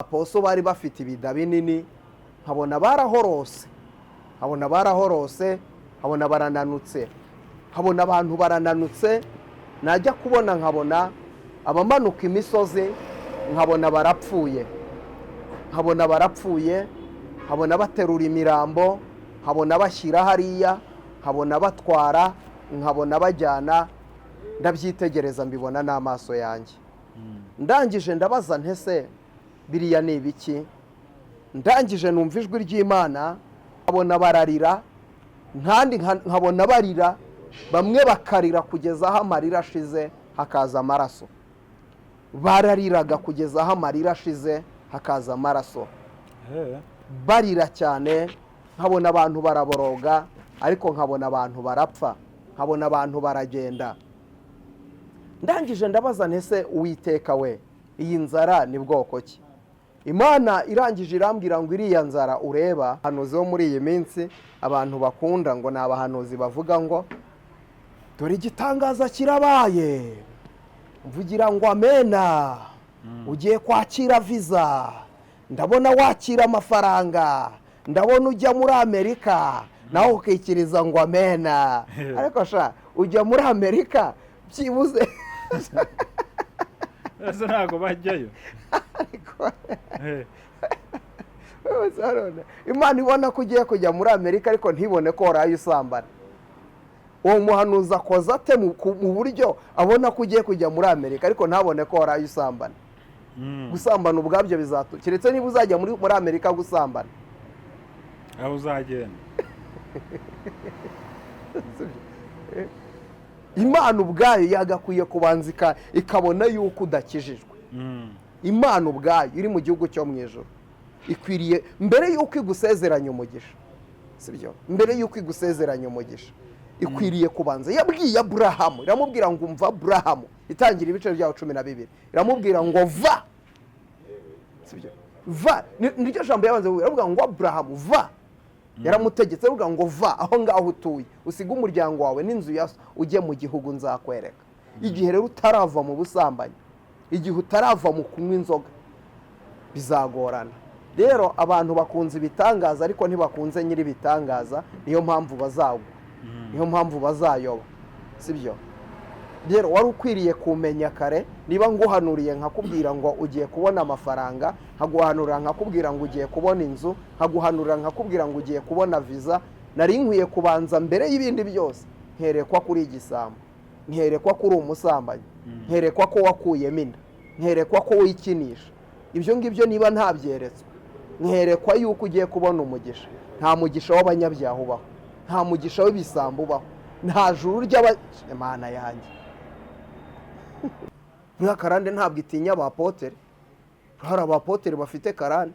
Aposo bari bafite ibida binini, nkabona barahorose, nkabona barahorose, nkabona barananutse, nkabona abantu barananutse. Najya kubona nkabona abamanuka imisozi, nkabona barapfuye, nkabona barapfuye, nkabona baterura imirambo, nkabona bashyira hariya, nkabona batwara, nkabona bajyana. Ndabyitegereza, mbibona n'amaso yanjye. Ndangije ndabaza ntese biriya ni ibiki? Ndangije numva ijwi ry'Imana, nkabona bararira, nkandi nkabona barira, bamwe bakarira kugeza aho amarira ashize hakaza amaraso. Barariraga kugeza aho amarira ashize hakaza amaraso. Barira cyane, nkabona abantu baraboroga, ariko nkabona abantu barapfa, nkabona abantu baragenda. Ndangije ndabaza ntese Uwiteka we, iyi nzara ni bwoko ki? Imana irangije irambwira ngo iriya nzara ureba, abahanuzi bo muri iyi minsi abantu bakunda ngo ni abahanuzi bavuga ngo dore igitangaza kirabaye, mvugira ngo amena, ugiye kwakira viza, ndabona wakira amafaranga, ndabona ujya muri Amerika, nawe ukikiriza ngo amena. Ariko sha, ujya muri Amerika byibuze. Ese ntabwo bajyayo? Ariko Imana ibona ko ugiye kujya muri Amerika, ariko ntibone ko waraye usambana. Uwo muhanuzi akoza ate mu buryo abona ko ugiye kujya muri Amerika, ariko ntabone ko waraye usambana? Gusambana ubwabyo bizatu, keretse niba uzajya muri Amerika gusambana. Aho uzagenda. Imana ubwayo yagakwiye kubanza ikabona yuko udakijijwe. Imana ubwayo iri mu gihugu cyo mu ijoro ikwiriye, mbere y'uko igusezeranya umugisha, sibyo? Mbere y'uko igusezeranya umugisha, ikwiriye kubanza. Yabwiye Aburahamu, iramubwira ngo umva Aburahamu, itangira ibice byawo 12, iramubwira ngo va, sibyo? Va, niryo jambo yabanze kubwira, iravuga ngo Aburahamu va. Yaramutegetse, aravuga ngo va aho ngaho utuye, usige umuryango wawe n'inzu ya so, ujye mu gihugu nzakwereka. Igihe rero utarava mu busambanyi, igihe utarava mu kunywa inzoga, bizagorana. Rero abantu bakunze ibitangaza, ariko ntibakunze nyiri ibitangaza. Niyo mpamvu bazagwa, niyo mpamvu bazayoba, sibyo? Rero wari ukwiriye kumenya kare. Niba nguhanuriye nkakubwira ngo ugiye kubona amafaranga, nkaguhanurira nkakubwira ngo ugiye kubona inzu, nkaguhanurira nkakubwira ngo ugiye kubona viza, nari nkwiye kubanza mbere y'ibindi byose nkerekwa kuri igisambo, nkerekwa ko uri umusambanyi, nkerekwa ko wakuyemo inda, nkerekwa ko wikinisha. Ibyo ngibyo niba ntabyeretswe, nkerekwa yuko ugiye kubona umugisha, nta mugisha w'abanyabyaha ubaho, nta mugisha w'ibisambo ubaho, nta juru ry'aba. Imana yanjye, buriya karande ntabwo itinya abapotere. Hari abapotere bafite karande.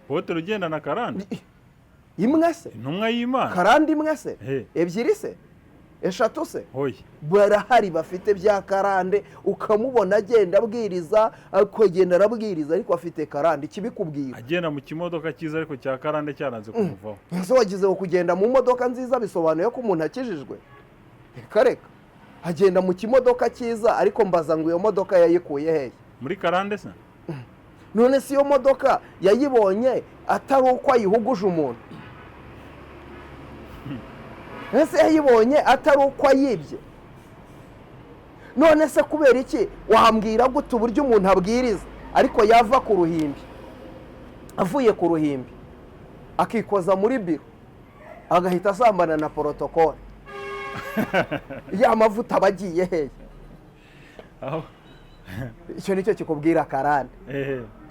Potere ugendana karande? Imwe se? Intumwa y'Imana. Karande imwe se? Ebyiri se? Eshatu se? Hoya. Barahari bafite bya karande, ukamubona agenda abwiriza, akagenda arabwiriza, ariko afite karande. Ikibikubwira, agenda mu kimodoka cyiza, ariko cya karande cyaranze kumuvaho. Ese wagize ngo kugenda mu modoka nziza bisobanuye ko umuntu akijijwe? Reka reka. Agenda mu kimodoka cyiza, ariko mbaza ngo iyo modoka yayikuye hehe? Muri karande se? None si iyo modoka yayibonye atari uko ayihuguje umuntu? Ese yayibonye atari uko ayibye? None se kubera iki wambwira gute uburyo umuntu abwiriza, ariko yava ku ruhimbi, avuye ku ruhimbi akikoza muri biro, agahita asambana na porotokole? Ya mavuta aba agiye hehe? Aho. Icyo nicyo kikubwira karande.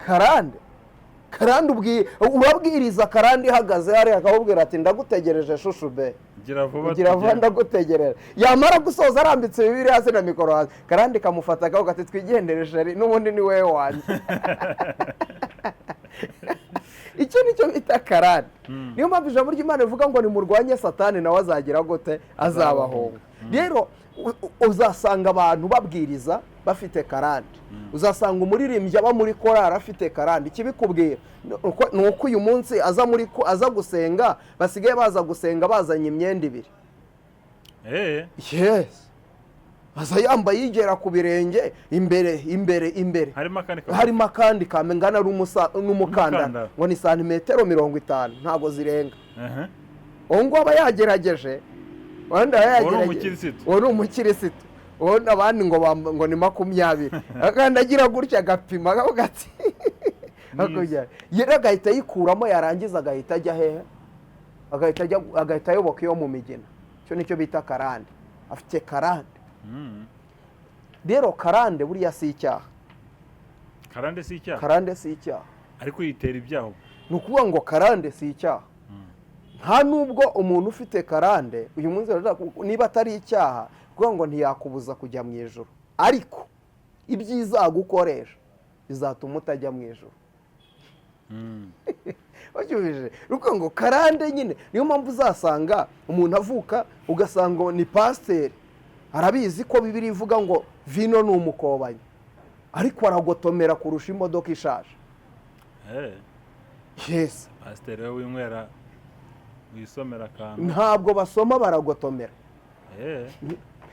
Karande, karande, urabwiriza karande ihagaze hariya, akakubwira ati ndagutegereje shushu be. Gira vuba. Kugira vuba. Tugende. Ndagutegereje. Yamara gusoza, arambitse bibiri hasi na mikoro hasi, karande kamufata akaboko ati twigendere chéri, n'ubundi ni wowe wanjye. Icyo nicyo bita karande. Niyo mpamvu ijambo ry'Imana rivuga ngo nimurwanye Satani, nawe azagira gute? Azabahunga. Rero uzasanga abantu babwiriza bafite karande, uzasanga umuririmbyi aba muri korari afite karande. Ikibikubwira ni uko uyu munsi aza muri aza gusenga, basigaye baza gusenga bazanye imyenda ibiri. Yes, Aza yambaye yigera ku birenge, imbere imbere imbere. Harimo akandi kagufi. Harimo akandi kangana n'umukandara. N'umukandara. Ngo ni santimetero 50, ntabwo zirenga. Aha. Uwo nguwo aba yagerageje, wenda aba Uwo ni yagerageje. umukirisitu. Uwo ni umukirisitu. Uwo abandi ngo ni 20, akandagira gutya agapima akavuga ati hakurya yera, agahita ayikuramo, yarangiza agahita ajya hehe? Agahita ajya, agahita ayoboka iyo mu migina. Icyo nicyo bita karande, afite karande. Rero karande buriya si icyaha. Karande si icyaha? Karande si icyaha. Ariko yitera ibyaha. Ni ukuvuga ngo karande si icyaha. Nta nubwo umuntu ufite karande uyu munsi niba atari icyaha, kuvuga ngo ntiyakubuza kujya mu ijoro, ariko ibyiza agukoresha bizatuma utajya mu ijoro. Wabyumvise? Ni ukuvuga ngo karande nyine, niyo mpamvu uzasanga umuntu avuka ugasanga ni pasiteri, arabizi ko Bibiliya ivuga ngo vino ni umukobanyi, ariko aragotomera kurusha imodoka ishaje. Yes. Pasiteri we winywera, wisomera akantu. Ntabwo basoma, baragotomera.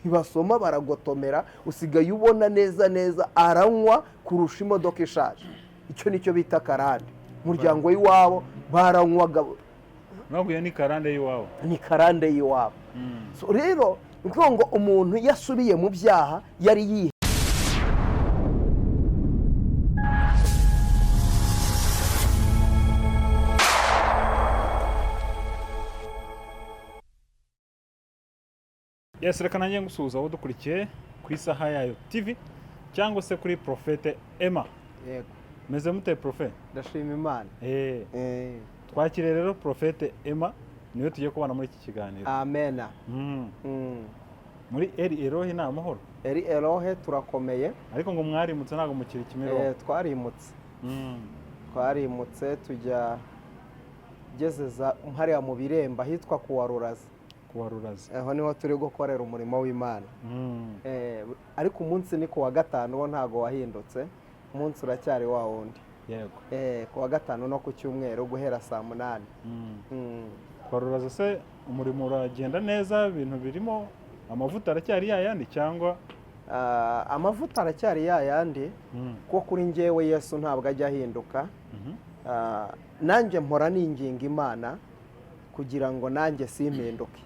Ntibasoma, baragotomera. Usigaye ubona neza neza aranywa kurusha imodoka ishaje. Icyo nicyo bita karande. Umuryango w'iwabo baranywaga. Ntabwo iyo ni karande y'iwabo. Ni karande y'iwabo. So rero ni ukuvuga ngo umuntu iyo asubiye mu byaha yari yihe Yes, reka nanjye ngusuhuza aho dukurikiye ku Isaha Yayo TV cyangwa se kuri Prophète Emma. Yego. Meze mute, Prophète? Ndashima Imana. Twakire rero Prophète Emma, niwe tugiye kubana muri iki kiganiro. Amena. Muri Eri Erohe ni amahoro? Eri Erohe turakomeye. Ariko ngo mwarimutse, ntabwo mukiri Kimironko? Twarimutse. Twarimutse tujya gezeza hariya mu Birembo ahitwa kuwa Ruraza. Kuwa Ruraza. Aho niho turi gukorera umurimo w'Imana. Ariko umunsi ni kuwa gatanu, wo ntabwo wahindutse, umunsi uracyari wa wundi. Kuwa gatanu no ku cyumweru guhera saa 8. Kwa Ruraza se umurimo uragenda neza? Ibintu birimo amavuta aracyari yayandi cyangwa? Amavuta aracyari yayandi, kuko kuri njyewe Yesu ntabwo ajya ahinduka. Nanjye mpora ninginga Imana kugira ngo nanjye simpinduke.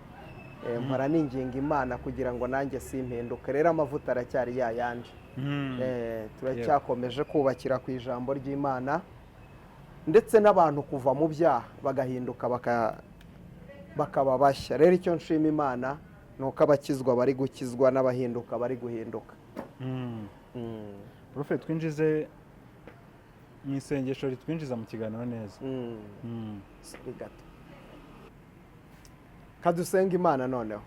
Mpora ninginga Imana kugira ngo nanjye simpinduke. Rero amavuta aracyari yayandi. Turacyakomeje kubakira ku ijambo ry'Imana, ndetse n'abantu kuva mu byaha bagahinduka bakaba bashya. Rero icyo nshima Imana ni uko abakizwa bari gukizwa n'abahinduka bari guhinduka. Prophète, twinjize mu isengesho ritwinjiza mu kiganiro neza. Sorry gato. Kadusenga Imana noneho.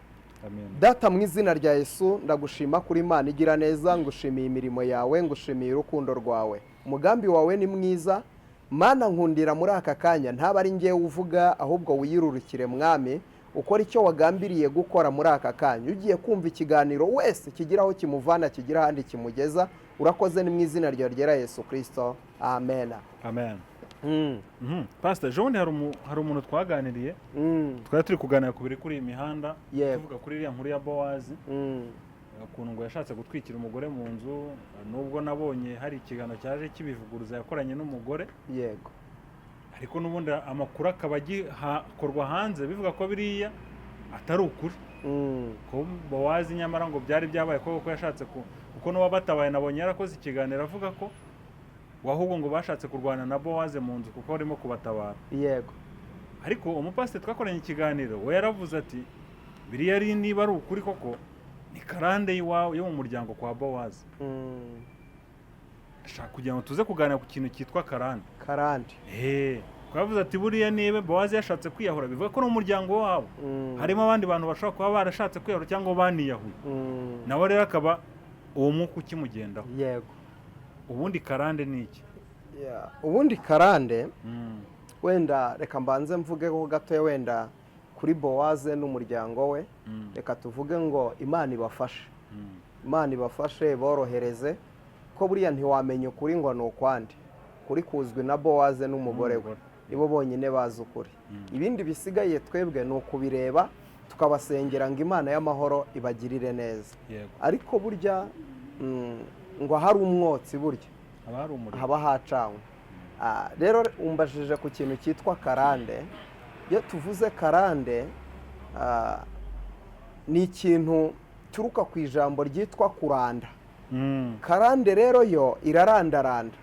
Amen. Data, mu izina rya Yesu, ndagushima kuri Imana igira neza, ngushimiye imirimo yawe, ngushimiye urukundo rwawe. Umugambi wawe ni mwiza. Mana, nkundira muri aka kanya ntaba ari njyewe uvuga, ahubwo wiyururukire Mwami, ukora icyo wagambiriye gukora muri aka kanya. Ugiye kumva ikiganiro wese kigira aho kimuvana, kigira ahandi kimugeza. Urakoze, ni mu izina ryawe ryera Yesu Kristo. Amen. Amen. Pastor, ejo bundi hari umuntu twaganiriye, twari turi kuganira ku biri kuri iyi mihanda, tuvuga kuri iriya nkuru ya Bowazi, ukuntu ngo yashatse gutwikira umugore mu nzu, nubwo nabonye hari ikiganiro cyaje kibivuguruza yakoranye n'umugore. Ariko n'ubundi amakuru akaba agikorwa hanze bivuga ko biriya atari ukuri, ko Bowazi nyamara ngo byari byabaye koko ko yashatse kuko n'uwabatabaye nabonye yarakoze ikiganiro avuga ko ahubwo ngo bashatse kurwana na Bowaze mu nzu kuko barimo kubatabara. Ariko umupasiteri twakoranye ikiganiro we yaravuze ati biriya ari niba ari ukuri koko ni karande y'iwawe yo mu muryango kwa Bowaze. Ndashaka kugira ngo tuze kuganira ku kintu cyitwa karande. Karande. Twavuze ati buriya niba Bowaze yashatse kwiyahura bivuga ko no mu muryango wabo harimo abandi bantu bashobora kuba barashatse kwiyahura cyangwa baniyahuye. Nawe rero akaba uwo mwuka ukimugendaho. Ubundi karande ni iki? Ubundi karande, wenda reka mbanze mvugeho gatoya wenda kuri Bowaze n'umuryango we. Reka tuvuge ngo Imana ibafashe. Imana ibafashe, borohereze, ko buriya ntiwamenya ukuri ngo ni ukwande. Kuri kuzwi na Bowaze n'umugore we, nibo bonyine bazi ukuri. Ibindi bisigaye twebwe ni ukubireba Tukabasengera ngo Imana y'amahoro ibagirire neza. Ariko burya ngo ahari umwotsi burya haba haba hacanywe. Rero umbajije ku kintu cyitwa karande. Iyo tuvuze karande, ni ikintu turuka ku ijambo ryitwa kuranda. Karande rero yo irarandaranda.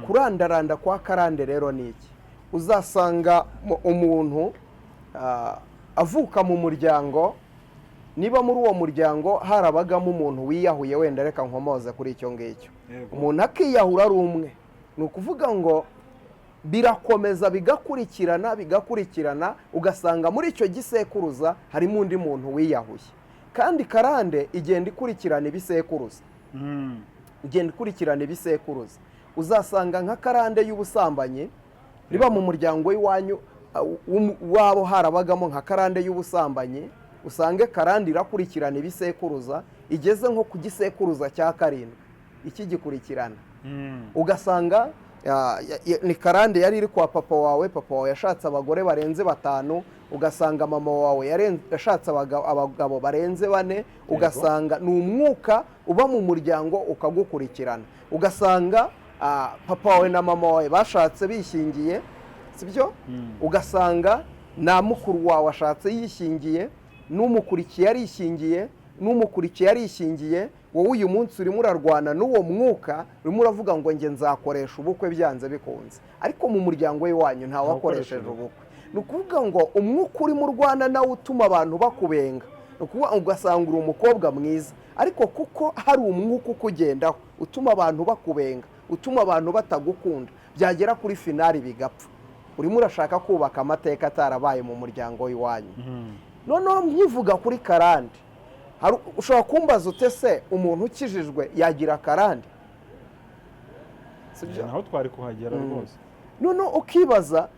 Kurandaranda kwa karande rero ni iki? Uzasanga umuntu avuka mu muryango, niba muri uwo muryango harabagamo umuntu wiyahuye, wenda reka nkomoze kuri icyo ngicyo, umuntu akiyahura ari umwe, ni ukuvuga ngo birakomeza bigakurikirana bigakurikirana, ugasanga muri icyo gisekuruza harimo undi muntu wiyahuye. Kandi karande igenda ikurikirana ibisekuruza, igenda ikurikirana ibisekuruza. Uzasanga nka karande y'ubusambanyi, niba mu muryango w'iwanyu wabo harabagamo nka karande y'ubusambanyi, usange karande irakurikirana ibisekuruza, igeze nko ku gisekuruza cya karindwi ikigikurikirana. Ugasanga ni karande yari iri kwa papa wawe, papa wawe yashatse abagore barenze batanu, ugasanga mama wawe yashatse abagabo barenze bane, ugasanga ni umwuka uba mu muryango ukagukurikirana. Ugasanga papa wawe na mama wawe bashatse bishingiye, sibyo? Ugasanga na mukuru wawe ashatse yishingiye, n'umukurikiye arishingiye, n'umukurikiye arishingiye. Wowe uyu munsi urimo urarwana n'uwo mwuka, urimo uravuga ngo njye nzakoresha ubukwe byanze bikunze, ariko mu muryango w'iwanyu ntawakoresheje ubukwe. Ni ukuvuga ngo umwuka urimo urwana nawe utuma abantu bakubenga. Ni ukuvuga ugasanga uri umukobwa mwiza, ariko kuko hari umwuka ukugendaho utuma abantu bakubenga, utuma abantu batagukunda, byagera kuri finali bigapfa. Urimo urashaka kubaka amateka atarabaye mu muryango w'iwanyu. Noneho nkivuga kuri karande, ushobora kumbaza ute se umuntu ukijijwe yagira karande? Sibyo? Naho twari kuhagera rwose. Noneho ukibaza,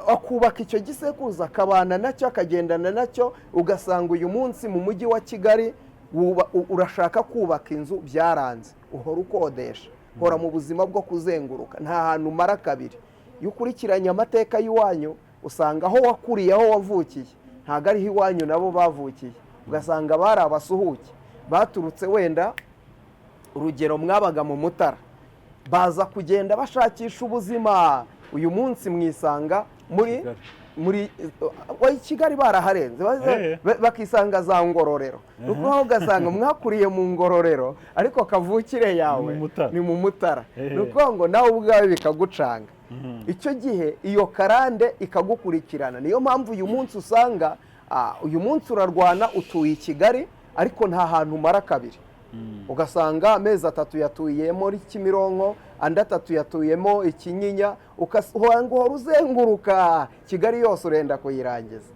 akubaka icyo gisekuruza, akabana nacyo, akagendana nacyo, ugasanga uyu munsi mu mujyi wa Kigali urashaka kubaka inzu byaranze, uhora ukodesha, uhora mu buzima bwo kuzenguruka, nta hantu umara kabiri. Iyo ukurikiranye amateka y'iwanyu, usanga aho wakuriye, aho wavukiye, ntabwo ariho iwanyu nabo bavukiye. Ugasanga bari abasuhuke baturutse, wenda urugero mwabaga mu Mutara, baza kugenda bashakisha ubuzima, uyu munsi mwisanga muri Kigali. Muri Kigali baraharenze, bakisanga za Ngororero. Ni ukuvuga ugasanga mwakuriye mu Ngororero, ariko kavukire yawe Ni mu Mutara. ni mu Mutara. Ni ukuvuga ngo nawe ubwawe bikagucanga. Icyo gihe iyo karande ikagukurikirana. Niyo mpamvu uyu munsi usanga uyu munsi urarwana, utuye i Kigali ariko nta hantu umara kabiri. Ugasanga amezi 3 yatuye muri Kimironko, andi 3 yatuyemo Ikinyinya, ugasanga uhora uzenguruka Kigali yose, urenda kuyirangiza,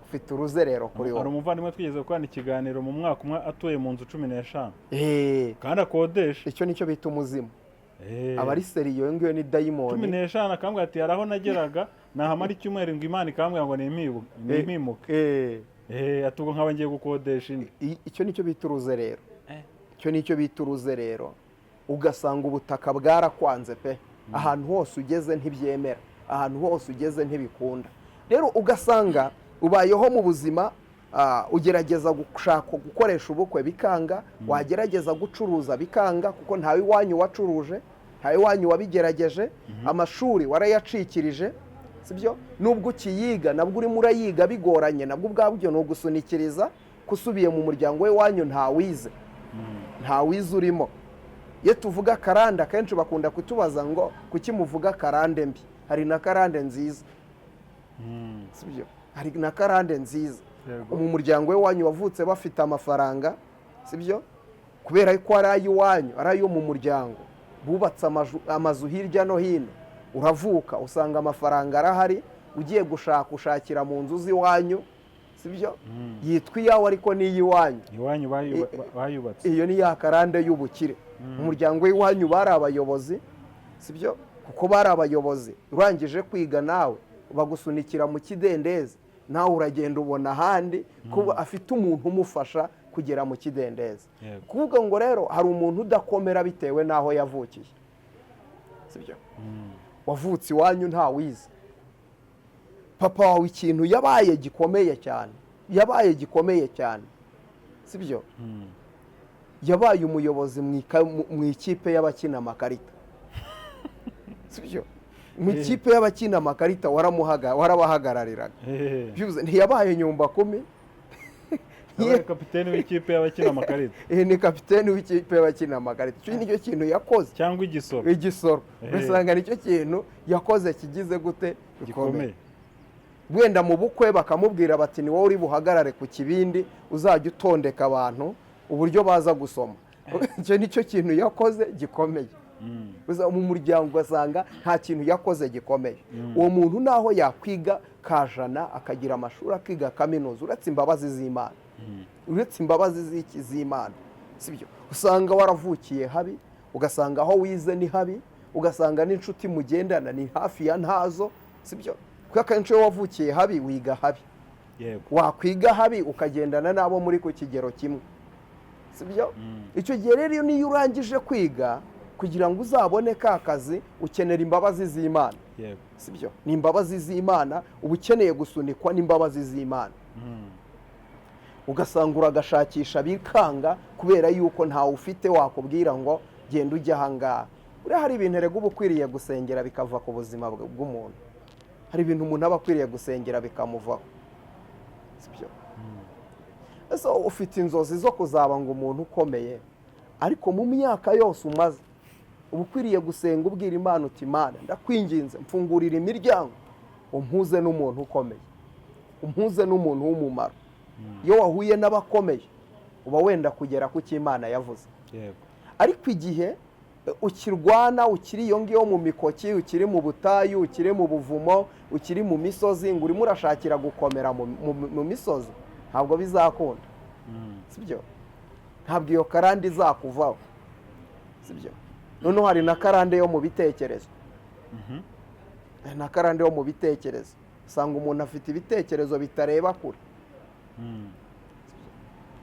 ufite uruzerero kuri Hari wowe. umuvandimwe twigeze gukorana ikiganiro, mu mwaka umwe atuye mu nzu 15 kandi akodesha. Icyo nicyo bita umuzimu. Aba ari sérieux, iyo ngiyo ni Cumi dayimoni. n'eshanu. Akambwira ati hari aho nageraga nahamara icyumweru ngo Imana ikambwira ngo nimimuke. Ati ubwo nkaba ngiye gukodesha indi. Icyo nicyo bita uruzerero. Icyo nicyo bita uruzerero. Ugasanga ubutaka bwarakwanze pe, ahantu hose ugeze ntibyemera, ahantu hose ugeze ntibikunda. Rero ugasanga ubayeho mu buzima, ugerageza gushaka gukoresha ubukwe bikanga, wagerageza gucuruza bikanga, kuko ntawe iwanyu wacuruje, ntawe iwanyu wabigerageje, amashuri warayacikirije, sibyo? Nubwo ukiyiga, nabwo urimo urayiga bigoranye, nabwo ubwabyo ni ugusunikiriza, ko usubiye mu muryango w'iwanyu ntawize, ntawize urimo. Iyo tuvuga karande, akenshi bakunda kutubaza ngo kuki muvuga karande mbi? Hari na karande nziza, sibyo? Hari na karande nziza. Mu muryango w'iwanyu wavutse bafite amafaranga, sibyo? Kubera ko ari ay'iwanyu, ari ayo mu muryango, bubatse amazu hirya no hino, uravuka usanga amafaranga arahari, ugiye gushaka ushakira mu nzu z'iwanyu, sibyo? Yitwa iyawe ariko ni iy'iwanyu. Iwanyu bayubatse. Iyo ni ya karande y'ubukire. Mu muryango w'iwanyu bari abayobozi, sibyo? Kuko bari abayobozi, urangije kwiga nawe bagusunikira mu kidendezi, nawe uragenda ubona ahandi kuba afite umuntu umufasha kugera mu kidendezi. Kuvuga ngo rero hari umuntu udakomera bitewe n'aho yavukiye, sibyo? Wavutse iwanyu ntawize, papa wawe ikintu yabaye gikomeye cyane. Yabaye gikomeye cyane, sibyo? Yabaye umuyobozi mu ikipe y'abakina amakarita, sibyo? Mu ikipe y'abakina amakarita warabahagarariraga. Ntiyabaye nyumba kumi. Yabaye kapiteni w'ikipe y'abakina amakarita. Ni kapiteni w'ikipe y'abakina amakarita. Icyo nicyo kintu yakoze. Cyangwa igisoro. Igisoro. Ugasanga nicyo kintu yakoze kigize gute? Gikomeye. Wenda mu bukwe bakamubwira bati ni wowe uri buhagarare ku kibindi, uzajya utondeka abantu uburyo baza gusoma. Icyo nicyo kintu yakoze gikomeye. Mu muryango ugasanga nta kintu yakoze gikomeye. Uwo muntu naho yakwiga kajana, akagira amashuri, akiga kaminuza, uretse imbabazi z'Imana, uretse imbabazi z'Imana, sibyo? Usanga waravukiye habi, ugasanga aho wize ni habi, ugasanga n'inshuti mugendana ni hafi ya ntazo, sibyo? Kuko akenshi iyo wavukiye habi wiga habi, wakwiga habi ukagendana n'abo muri ku kigero kimwe, sibyo? Icyo gihe rero niyo urangije kwiga, kugira ngo uzabone ka kazi ukenera imbabazi z'Imana, sibyo? Ni imbabazi z'Imana, uba ukeneye gusunikwa n'imbabazi z'Imana. Ugasanga uragashakisha bikanga kubera yuko ntawe ufite wakubwira ngo genda ujye ahangaha. Buriya hari ibintu erega uba ukwiriye gusengera bikava ku buzima bw'umuntu. Hari ibintu umuntu aba akwiriye gusengera bikamuvaho, sibyo? Ese ufite inzozi zo kuzaba ngo umuntu ukomeye, ariko mu myaka yose umaze uba ukwiriye gusenga ubwira Imana uti Imana ndakwinginze mfungurira imiryango, umpuze n'umuntu ukomeye, umpuze n'umuntu w'umumaro. Iyo wahuye n'abakomeye uba wenda kugera ku cyo Imana yavuze. Ariko igihe ukirwana, ukiri iyo ngiyo mu mikoki, ukiri mu butayu, ukiri mu buvumo, ukiri mu misozi, ngo urimo urashakira gukomera mu misozi, ntabwo bizakunda, sibyo? Ntabwo iyo karande izakuvaho, sibyo? Noneho hari na karande yo mu bitekerezo. Na karande yo mu bitekerezo, usanga umuntu afite ibitekerezo bitareba kure.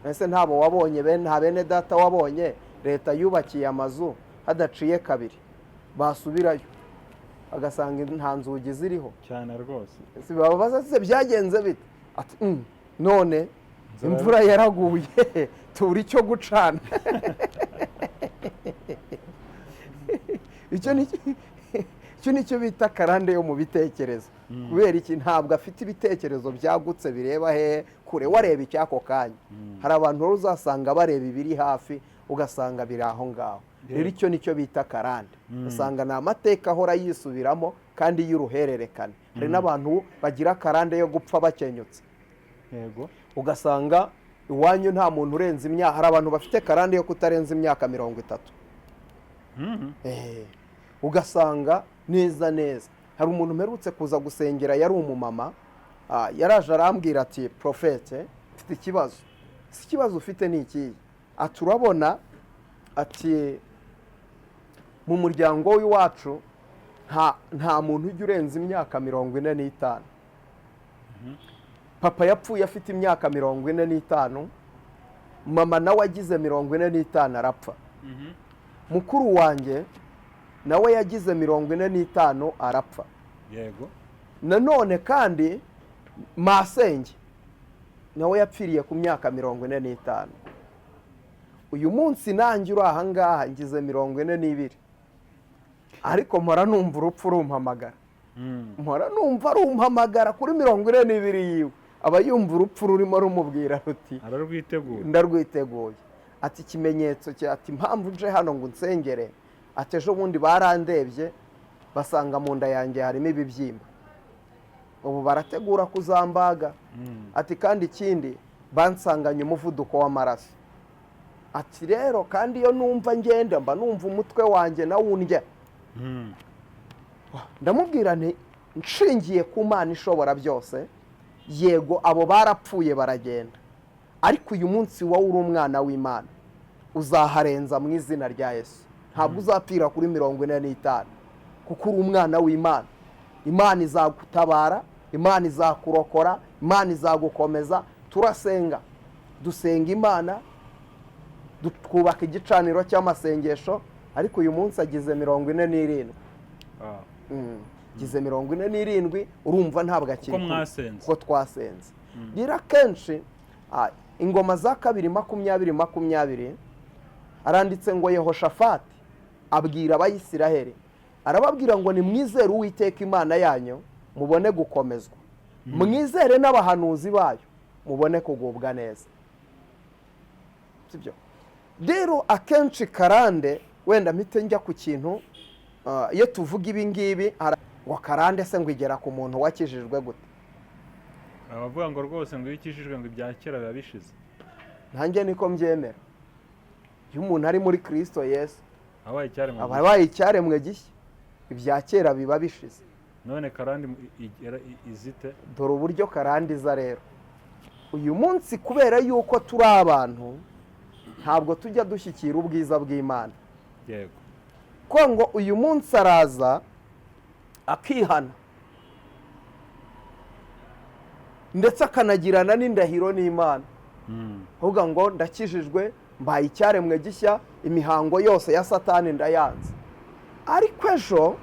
Ese ntabo wabonye, nta bene data wabonye leta yubakiye amazu hadaciye kabiri basubirayo agasanga nta nzugi ziriho cyane rwose. Babaza se byagenze bite? Ati none imvura yaraguye tubura icyo gucana. Icyo nicyo bita karande yo mu bitekerezo. Kubera iki? Ntabwo afite ibitekerezo byagutse bireba hehe kure, wareba icyako kanya. Hari abantu rero uzasanga bareba ibiri hafi, ugasanga biri aho ngaho. Rero icyo nicyo bita karande. Usanga ni amateka ahora yisubiramo kandi y'uruhererekane. Hari n'abantu bagira karande yo gupfa bakenyutse. Yego. Ugasanga iwanyu nta muntu urenze imyaka. Hari abantu bafite karande yo kutarenza imyaka 30. Ugasanga neza neza. Hari umuntu mperutse kuza gusengera, yari umumama, yaraje arambwira ati profete mfite ikibazo. Si ikibazo ufite ni ikihe? Ati urabona, ati mu muryango w'iwacu nta muntu ujya urenza imyaka 45. Papa yapfuye afite imyaka 45, mama nawe agize 45 arapfa. Mukuru wanjye nawe yagize 45 arapfa. Yego. Nanone kandi masenge nawe yapfiriye ku myaka 45. Uyu munsi nanjye uri aha ngaha ngize 42, ariko mpora numva urupfu rumpamagara. Mpora numva rumpamagara kuri 42 yiwe. Aba yumva urupfu rurimo rumubwira ruti ararwiteguye, ndarwiteguye. Ati ikimenyetso cye, ati impamvu nje hano ngo nsengere, ati ejo bundi barandebye basanga mu nda yanjye harimo ibibyimba, ubu barategura kuzambaga. Ati kandi ikindi bansanganye umuvuduko w'amaraso. Ati rero kandi iyo numva ngenda mba numva umutwe wanjye nawundya. Ndamubwira nti nshingiye ku Mana ishobora byose, yego abo barapfuye baragenda, ariko uyu munsi wowe uri umwana w'Imana uzaharenza mu izina rya Yesu. Ntabwo uzapfira kuri 45, kuko uri umwana w'Imana. Imana izagutabara, Imana izakurokora, Imana izagukomeza. Turasenga, dusenga Imana, twubaka igicaniro cy'amasengesho. Ariko uyu munsi agize 47. Gize 47, urumva ntabwo akiri kuko mwasenze, kuko twasenze. Rero akenshi Ingoma za kabiri 20:20 aranditse ngo Yehoshafati abwira Abayisiraheli, arababwira ngo nimwizere Uwiteka Imana yanyu mubone gukomezwa, mwizere n'abahanuzi bayo mubone kugubwa neza. Sibyo? Rero akenshi karande, wenda mpite njya ku kintu, iyo tuvuga ibi ngibi ngo karande se ngo igera ku muntu wakijijwe gute? Abavuga ngo rwose ngo iyo ukijijwe ngo ibya kera biba bishize. Nanjye niko mbyemera. Iyo umuntu ari muri Kristo Yesu abaye icyaremwe gishya, ibya kera biba bishize. None karande izite? Dore uburyo karande iza rero. Uyu munsi kubera yuko turi abantu ntabwo tujya dushyikira ubwiza bw'Imana. Yego. Ko ngo uyu munsi araza akihana, ndetse akanagirana n'indahiro n'Imana. Avuga ngo ndakijijwe, mbaye icyaremwe gishya, imihango yose ya Satani ndayanze. Ariko ejo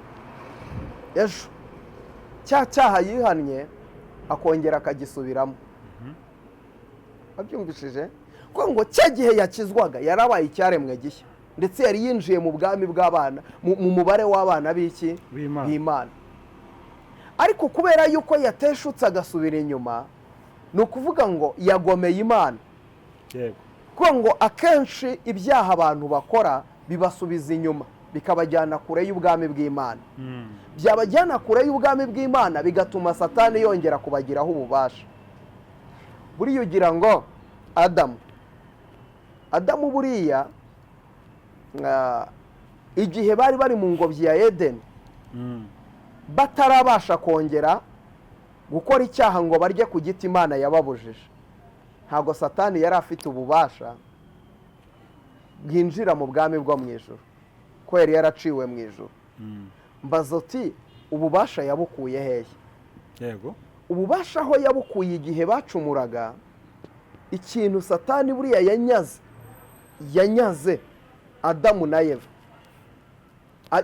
cya cyaha yihannye akongera akagisubiramo. Abyumvishije? Ko ngo cya gihe yakizwaga yarabaye icyaremwe gishya, ndetse yari yinjiye mu bwami bw'abana, mu mubare w'abana b'iki? B'Imana. Ariko kubera yuko yateshutse agasubira inyuma, ni ukuvuga ngo yagomeye Imana. Yego. Kuko ngo akenshi ibyaha abantu bakora bibasubiza inyuma, bikabajyana kure y'ubwami bw'Imana. Byabajyana kure y'ubwami bw'Imana bigatuma Satani yongera kubagiraho ububasha. Buriya ugira ngo Adamu buriya igihe bari bari mu ngobyi ya Edeni, batarabasha kongera gukora icyaha ngo barye ku giti Imana yababujije, ntabwo Satani yari afite ububasha bwinjira mu bwami bwo mu ijuru, ko yari yaraciwe mu ijuru. Mbaza uti ububasha yabukuye hehe? Yego. Ububasha aho yabukuye igihe bacumuraga, ikintu Satani buriya yanyaze Adamu na Eva,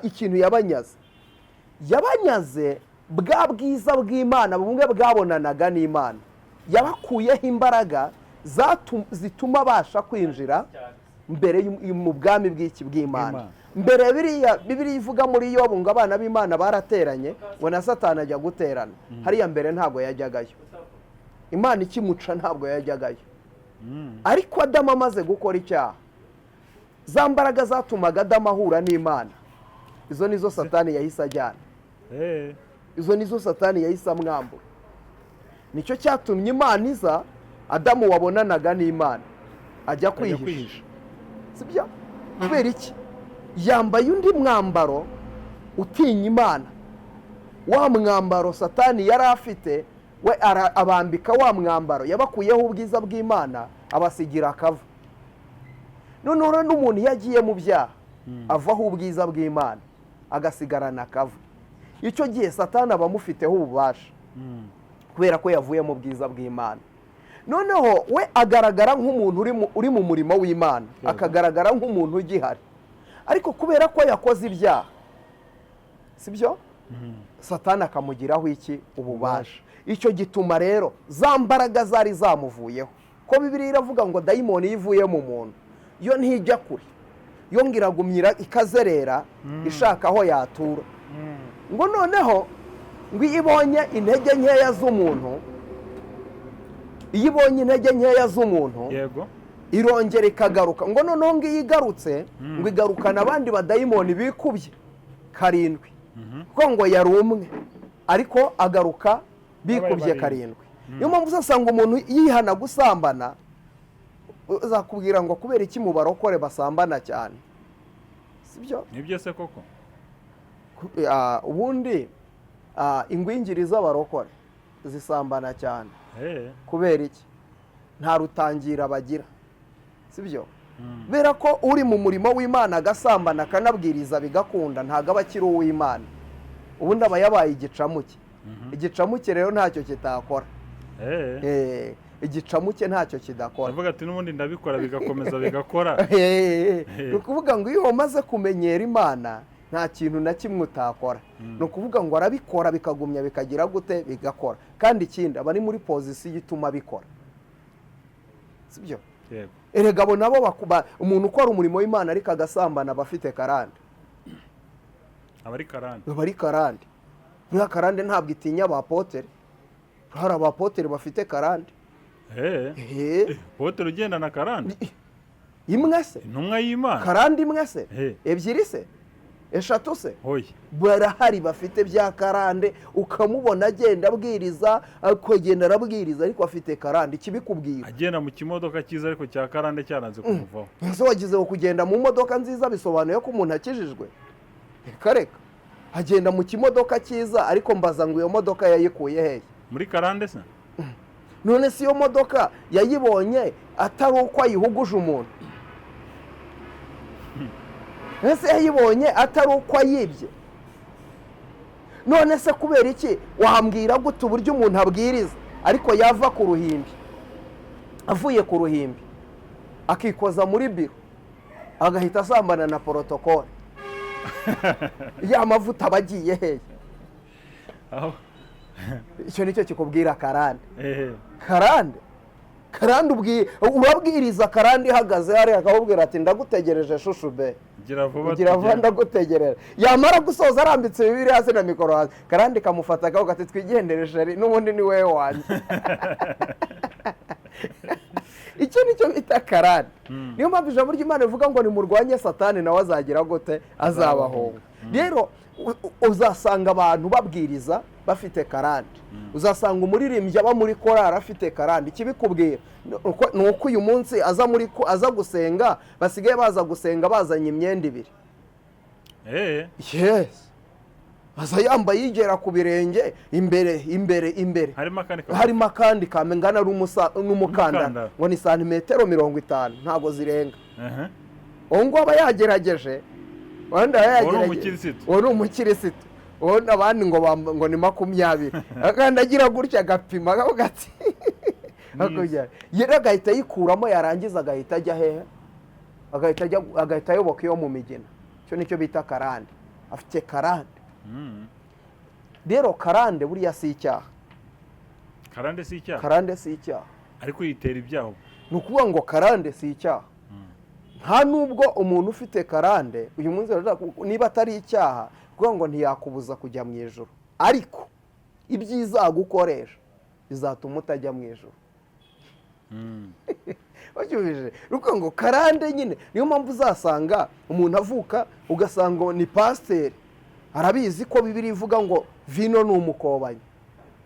ikintu yabanyaze bwa bwiza bw'Imana bumwe bwabonanaga n'Imana, yabakuyeho imbaraga zituma abasha kwinjira mbere mu bwami bw'iki bw'Imana. Mbere biriya ivuga muri Yobu ngo abana b'Imana barateranye, ngo na Satani ajya guterana. Hariya mbere ntabwo yajyagayo, Imana ikimuca ntabwo yajyagayo. Ariko Adamu amaze gukora icyaha, za mbaraga zatumaga Adamu ahura n'Imana, izo nizo Satani yahise ajyana. Izo nizo Satani yahise amwambura. Nicyo cyatumye Imana iza, Adamu wabonanaga n'Imana ajya kwihisha. Sibyo? Kubera iki? Yambaye undi mwambaro utinya Imana. Wa mwambaro Satani yari afite, we abambika wa mwambaro, yabakuyeho ubwiza bw'Imana abasigira akava. None n'umuntu yagiye mu byaha avaho ubwiza bw'Imana agasigarana akava. Icyo gihe Satani abamufiteho ububasha kubera ko yavuye mu bwiza bw'Imana. Noneho we agaragara nk'umuntu uri mu murimo w'Imana, akagaragara nk'umuntu ugihari, ariko kubera ko yakoze ibyaha, sibyo? Satani akamugiraho iki? Ububasha. Icyo gituma rero za mbaraga zari zamuvuyeho, ko Bibiliya iravuga ngo dayimoni ivuye mu muntu yo ntijya kure, yo ngiragumyira ikazerera ishaka aho yatura. Ngo noneho ngo iyo ibonye intege nkeya z'umuntu, iyo ibonye intege nkeya z'umuntu, yego, irongera ikagaruka. Ngo noneho ngo iyo igarutse, ngo igarukana abandi badayimoni bikubye 7, kuko ngo yari umwe ariko agaruka bikubye 7. Niyo mpamvu uzasanga umuntu yihana gusambana, uzakubwira ngo kubera iki mu barokore basambana cyane, sibyo? Nibyo se koko? Ubundi ingwingiri z'abarokore zisambana cyane. Kubera iki? Nta rutangira bagira, sibyo? Kubera ko uri mu murimo w'Imana agasambana akanabwiriza bigakunda, ntago aba akiri uw'Imana. Ubundi aba yabaye igicamuke. Igicamuke rero ntacyo kitakora. Igicamuke ntacyo kidakora. Ndavuga ati n'ubundi ndabikora bigakomeza bigakora. Ni ukuvuga ngo iyo umaze kumenyera Imana, Nta kintu na kimwe utakora. Ni ukuvuga ngo arabikora bikagumya bikagira gute, bigakora. Kandi ikindi, aba ari muri position ituma abikora, sibyo? Yego. Erega abo nabo umuntu ukora umurimo w'Imana ariko agasambana aba afite karande. Aba ari karande. Aba ari karande. Buriya karande ntabwo itinya abapotere. Hari abapotere bafite karande. Potere ugendana karande? Imwe se? Intumwa y'Imana. Karande imwe se? Ebyiri se? Eshatu se? Hoya. Barahari bafite bya karande, ukamubona agenda abwiriza, akagenda arabwiriza ariko afite karande. Ikibikubwira, agenda mu kimodoka cyiza ariko cya karande cyaranze kumuvaho. Ese wagize ngo kugenda mu modoka nziza bisobanuye ko umuntu akijijwe? Reka reka. Agenda mu kimodoka cyiza, ariko mbaza ngo iyo modoka yayikuye hehe? Muri karande se? None se iyo modoka yayibonye atari uko ayihuguje umuntu? Ese yayibonye atari uko ayibye? None se kubera iki wambwira gute uburyo umuntu abwiriza ariko yava ku ruhimbi, avuye ku ruhimbi akikoza muri biro, agahita asambana na protocole? Ya mavuta aba agiye hehe? Aho. Icyo nicyo kikubwira karande. Karande, karande, urabwiriza karande ihagaze hariya, akakubwira ati: "Ndagutegereje chouchou be." Gira vuba. "Ugira vuba." Tugende. "Ndagutegereje." Yamara gusoza arambitse Bibiliya hasi na mikoro hasi, karande kamufata akaboko ati: "Twigendere chéri, n'ubundi ni wowe wanjye." Icyo nicyo bita karande. Niyo mpamvu ijambo ry'Imana rivuga ngo nimurwanye Satani nawe azagira gute? Azabahunga. Rero uzasanga abantu babwiriza bafite karande, uzasanga umuririmbyi aba muri korari afite karande. Ikibikubwira ni uko uyu munsi aza muri aza gusenga, basigaye baza gusenga bazanye imyenda ibiri. Yes, aza yambaye yigera ku birenge, imbere, imbere, imbere. Harimo akandi Harimo akandi kangana n'umukandara. N'umukandara. Ngo ni santimetero 50, ntabwo zirenga. Uwo nguwo aba yagerageje, wenda aba Uwo ni yagerageje. umukirisitu. Uwo ni umukirisitu. Uwo abandi ngo ni 20, akandi agira gutya agapima akavuga ati hakurya. Rero agahita ayikuramo, yarangiza agahita ajya hehe? Agahita ajya, agahita ayoboka iyo mu migina. Icyo nicyo bita karande, afite karande. Rero karande buriya si icyaha. Karande si icyaha? Karande si icyaha. Ariko yitera ibyaha. Ni ukuvuga ngo karande si icyaha. Nta nubwo umuntu ufite karande uyu munsi niba atari icyaha, kuvuga ngo ntiyakubuza kujya mu ijuru, ariko ibyiza agukoresha bizatuma utajya mu ijuru. Wabyumvise? Ni ukuvuga ngo karande nyine, niyo mpamvu uzasanga umuntu avuka ugasanga ni pasiteri, arabizi ko Bibiliya ivuga ngo vino ni umukobanyi,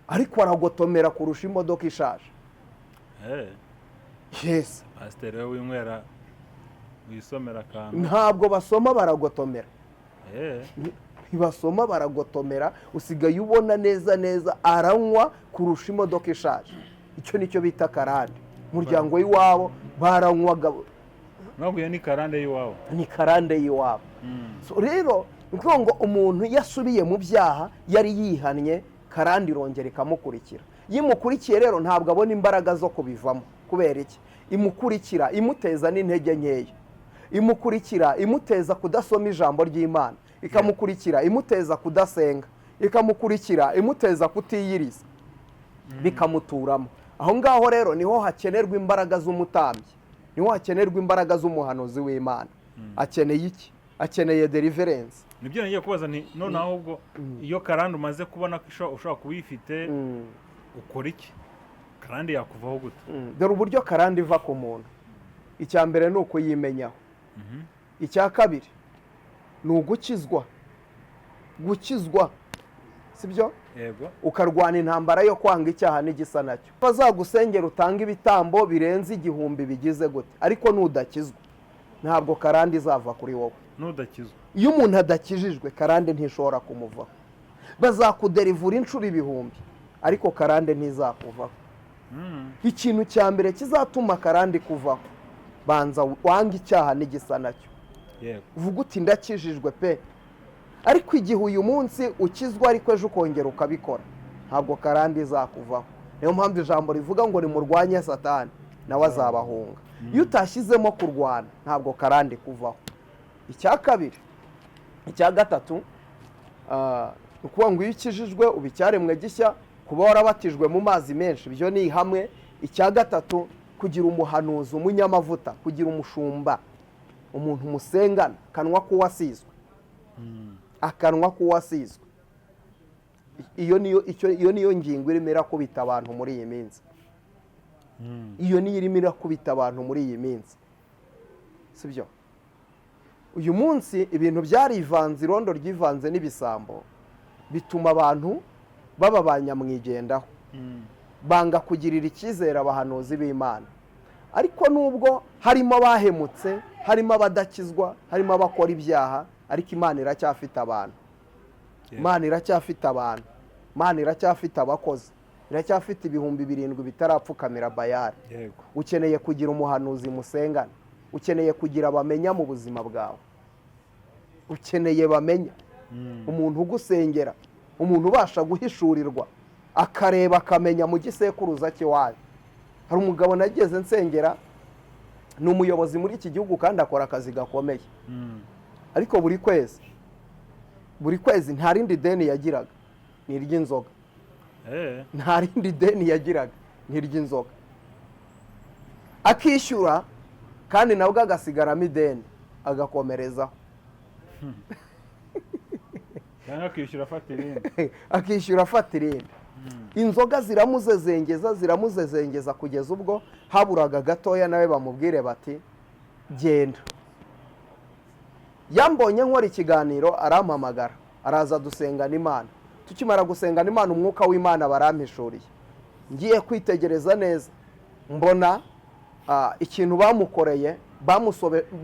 ariko aragotomera kurusha imodoka ishaje. Yes. Pasiteri we winywera, wisomera akantu. Ntabwo basoma, baragotomera. Ntibasoma, baragotomera. Usigaye ubona neza neza aranywa kurusha imodoka ishaje. Icyo nicyo bita karande. Umuryango w'iwabo baranywaga. Ntabwo iyo ni karande y'iwabo. Ni karande y'iwabo. So, rero ni ukuvuga ngo umuntu iyo asubiye mu byaha yari yihannye, karande irongera ikamukurikira. Iyo imukurikiye rero ntabwo abona imbaraga zo kubivamo. Kubera iki? Imukurikira imuteza n'intege nkeya, imukurikira imuteza kudasoma ijambo ry'Imana, ikamukurikira imuteza kudasenga, ikamukurikira imuteza kutiyiriza, bikamuturamo aho ngaho. Rero niho hakenerwa imbaraga z'umutambyi, niho hakenerwa imbaraga z'umuhanuzi w'Imana. Akeneye iki? Akeneye deliverance. Nibyo ngiye kubaza nti noneho ahubwo iyo karande umaze kubona ko ushobora kuba uyifite, ukora iki? Karande yakuvaho gute? Dore uburyo karande iva ku muntu. Icya mbere ni ukuyimenyaho. Icya kabiri ni ugukizwa, gukizwa, sibyo? Yego. Ukarwana intambara yo kwanga icyaha n'igisa nacyo. Bazagusengera, utanga ibitambo birenze 1000, bigize gute, ariko nudakizwa ntabwo karande izava kuri wowe. Nudakizwa. Iyo umuntu adakijijwe, karande ntishobora kumuvaho. Bazakuderivura inshuro ibihumbi, ariko karande ntizakuvaho. Ikintu cya mbere kizatuma karande kuvaho, banza wange icyaha n'igisa nacyo. Uvuga uti: "Ndakijijwe pe." Ariko igihe uyu munsi ukizwa ariko ejo ukongera ukabikora, ntabwo karande izakuvaho. Niyo mpamvu ijambo rivuga ngo nimurwanye Satani nawe azabahunga. Iyo utashyizemo kurwana, ntabwo karande kuvaho. Icya kabiri Icya gatatu, ni ukuvuga ngo iyo ukijijwe uba icyaremwe gishya, kuba warabatijwe mu mazi menshi ibyo ni ihame. Icya gatatu, kugira umuhanuzi, umunyamavuta, kugira umushumba, umuntu musengana, akanwa k'uwasizwe, akanwa k'uwasizwe. Iyo niyo iyo niyo ngingo irimo irakubita abantu muri iyi minsi. Iyo niyo irimo irakubita abantu muri iyi minsi, sibyo? Uyu munsi ibintu byarivanze, irondo ryivanze n'ibisambo, bituma abantu baba ba nyamwigendaho, banga kugirira icyizere abahanuzi b'Imana. Ariko nubwo harimo abahemutse, harimo abadakizwa, harimo abakora ibyaha, ariko Imana iracyafite abantu. Imana iracyafite abantu, Imana iracyafite abakozi, iracyafite 7000 bitarapfukamira Bayali. Ukeneye kugira umuhanuzi musengana, ukeneye kugira bamenya mu buzima bwawe, ukeneye bamenya umuntu ugusengera, umuntu ubasha guhishurirwa, akareba akamenya mu gisekuruza cy'iwanyu. Hari umugabo nageze nsengera, ni umuyobozi muri iki gihugu kandi akora akazi gakomeye, ariko buri kwezi nta rindi deni yagiraga ni iry'inzoga. Nta rindi deni yagiraga ni iry'inzoga, akishyura kandi nabwo agasigaramo ideni agakomerezaho. Cyangwa akishyura afata irindi. Akishyura afata irindi. Inzoga ziramuzezengeza kugeza ubwo haburaga gatoya nawe bamubwire bati genda. Yambonye nkora ikiganiro arampamagara, araza dusengana Imana. Tukimara gusengana Imana, umwuka w'Imana barampishuriye. Ngiye kwitegereza neza mbona ikintu bamukoreye,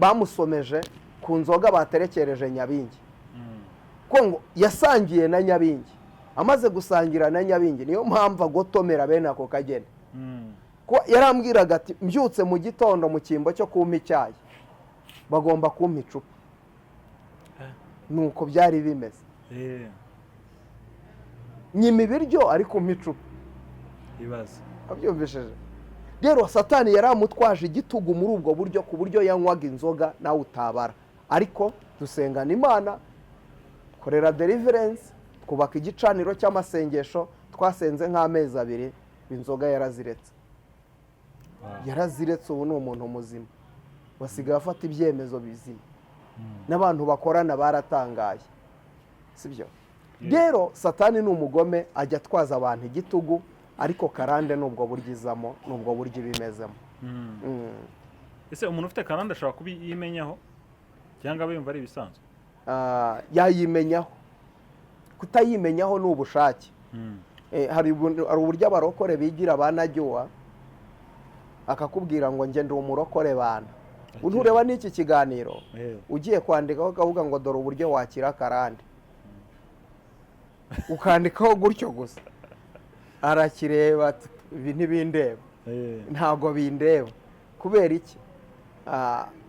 bamusomeje ku nzoga baterekereje Nyabingi. Ko ngo yasangiye na Nyabingi, amaze gusangira na Nyabingi, niyo mpamvu agotomera bene ako kageni. Ko yarambwiraga ati mbyutse mu gitondo mu cyimbo cyo kumpa icyayi bagomba kumpa icupa. Nuko byari bimeze. Nyima ibiryo ariko umpa icupa. Ibaze. Abyumvishije. Rero Satani yaramutwaje igitugu muri ubwo buryo, ku buryo yanywaga inzoga nawe utabara. Ariko dusengana Imana, korera deliverance, twubaka igicaniro cy'amasengesho, twasenze nk'amezi 2, inzoga yaraziretse. Yaraziretse, ubu ni umuntu muzima, basigaye afata ibyemezo bizima, n'abantu bakorana baratangaye, sibyo? Rero Satani ni umugome, ajya atwaza abantu igitugu, ariko karande nubwo buryizamo, nubwo buryo ibimezemo. Ese umuntu ufite karande ashobora kubiyimenyaho cyangwa aba yumva ari ibisanzwe? Yayimenyaho. Kutayimenyaho ni ubushake. Hari uburyo abarokore bigira banajyuwa, akakubwira ngo nge ndi umurokore bana. Ntureba n'iki kiganiro ugiye kwandikaho ukavuga ngo dore uburyo wakira karande, ukandikaho gutyo gusa, arakireba ibi ntibindeba, ntabwo bindeba. Kubera iki?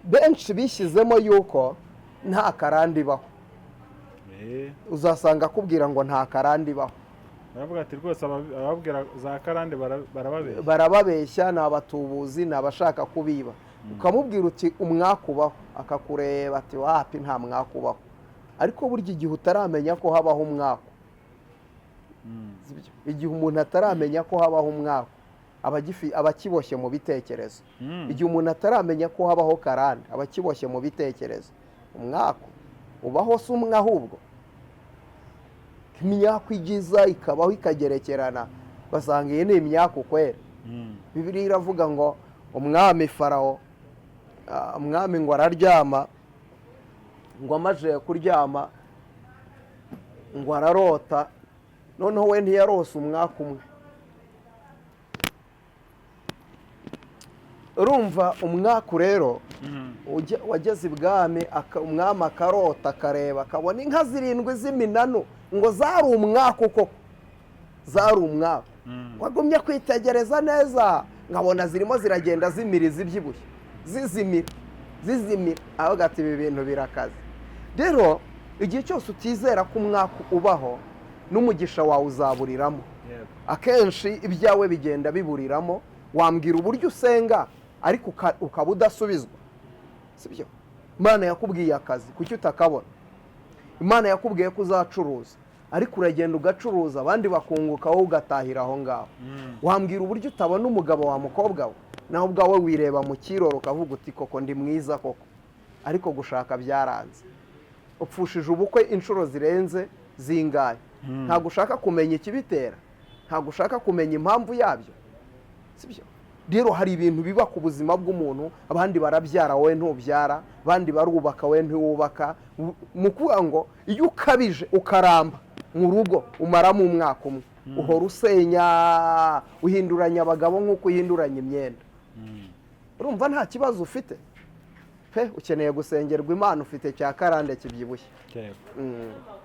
Benshi bishyizemo yuko nta karande ibaho. Uzasanga akubwira ngo nta karande ibaho. Baravuga ati rwose ababwira za karande barababeshya, barababeshya, ni abatubuzi, ni abashaka kubiba. Ukamubwira uti umwakubaho, akakureba ati wapi nta mwakubaho. Ariko burya igihe utaramenya ko habaho umwaku, igihe umuntu ataramenya ko habaho umwaku, aba akiboshye mu bitekerezo. Igihe umuntu ataramenya ko habaho karande, aba akiboshye mu bitekerezo. Umwaku ubaho si umwe, ahubwo imyaku igiza ikabaho ikagerekerana, basanga iyi ni imyaku kwera. Bibiliya iravuga ngo umwami Farawo, umwami ngo araryama, ngo amaze kuryama ngo ararota. Noneho we ntiyarose umwaka umwe. Urumva umwaku rero wageze ibwami, umwami akarota, akareba, akabona inka 7 z'iminanu, ngo zari umwaku koko, zari umwaku. Wagumye kwitegereza neza, nkabona zirimo ziragenda zimira izibyibushye, zizimira zizimira, aho ati ibi bintu birakaze. Rero igihe cyose utizera ko umwaku ubaho, n'umugisha wawe uzaburiramo. Akenshi ibyawe bigenda biburiramo. Wambwira uburyo usenga ariko ukaba udasubizwa, sibyo? Imana yakubwiye akazi, kuki utakabona? Imana yakubwiye ko uzacuruza, ariko uragenda ugacuruza abandi bakunguka, wowe ugatahira aho ngaho. Wambwira uburyo utabona umugabo wa mukobwa we? Nawe ubwawe wireba mu kiroro ukavuga uti koko ndi mwiza koko, ariko gushaka byaranze. Upfushije ubukwe inshuro zirenze zingahe? Ntabwo ushaka kumenya ikibitera, ntabwo ushaka kumenya impamvu yabyo, sibyo? Rero hari ibintu biba ku buzima bw'umuntu. Abandi barabyara, wowe ntubyara. Abandi barubaka, wowe ntiwubaka. Mu kuvuga ngo iyo ukabije ukaramba mu rugo umaramo umwaka umwe, uhora usenya, uhinduranya abagabo nk'uko uhinduranya imyenda. Urumva nta kibazo ufite pe, ukeneye gusengerwa Imana, ufite cya karande kibyibushye.